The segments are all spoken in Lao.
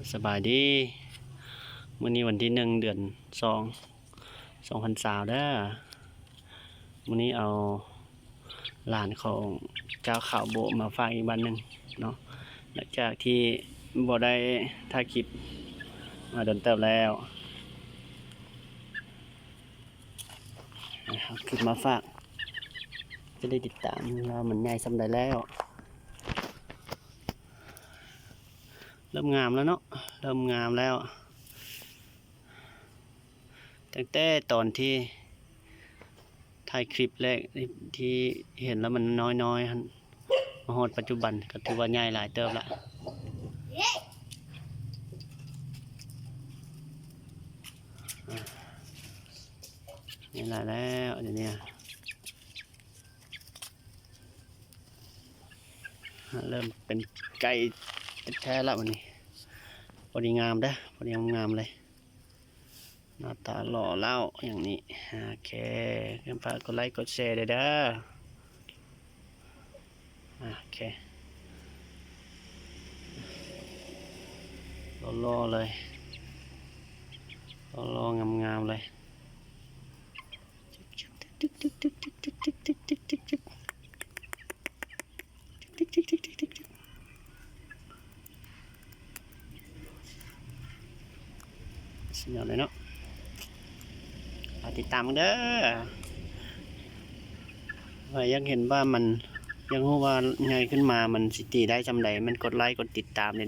ສະບາຍດີ ມື້ນີ້ວັນທີໜຶ່ງ ເດືອນສອງ ສອງພັນຊາວເດີ. ມື້ນີ້ເອົາຫຼານຂອງເຈົ້າຂາວໂບະມາຝາກອີກບ້ານໜຶ່ງເນາະ ຫຼັງຈາກທີ່ບໍ່ໄດ້ຖ່າຍຄລິບມາດົນເຕີບແລ້ວ. ເອົາຄລິບມາຝາກ ຈະໄດ້ຕິດຕາມວ່າມັນໃຫຍ່ສ່ຳໃດແລ້ວ. ເລີ່ມງາມແລ້ວເນາະ ເລີ່ມງາມແລ້ວ. ຕັ້ງແຕ່ຕອນທີ່ຖ່າຍຄລິບແລກ ທີ່ເຫັນແລ້ວມັນນ້ອຍໆຫັ້ນ ມາຮອດປັດຈຸບັນກໍຖືວ່າໃຫຍ່ຫຼາຍເຕີບລະ. ໃຫຍ່ຫຼາຍແລ້ວດຽວນີ້ ເລີ່ມເປັນໄກ່ແທ້ໆລະບັດນີ້. ພໍດີງາມເດີ ພໍດີງາມເລີຍ. ໜ້າຕາຫຼໍ່ເຫຼົ່າຢ່າງນີ້. ໂອເຄ ຢ່າລືມຝາກກົດໄລກົດແຊເດີ. ໂອເຄ ຫຼໍ່ໆເລີຍ ຫຼໍ່ໆງາມໆເລີຍ. ສຸດຍອດເລີຍເນາະ. ຝາກຕິດຕາມເດີ ວ່າຢາກເຫັນວ່າມັນ ຢາກຮູ້ວ່າໃຫຍ່ຂຶ້ນມາມັນຊິຕີໄດ້ສ່ຳໃດ ແມ່ນກົດໄລກົດຕິດຕາມເດີ.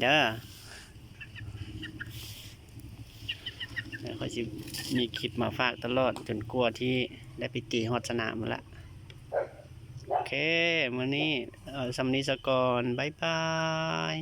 ແລ້ວຂ້ອຍຊິມີຄລິບມາຝາກຕະຫຼອດ ຈົນກວ່າທີ່ໄດ້ໄປຕີຮອດສະໜາມພຸ້ນລະ. ໂອເຄ ມື້ນີ້ເອົາສ່ຳນີ້ສາກ່ອນ ບາຍບາຍ.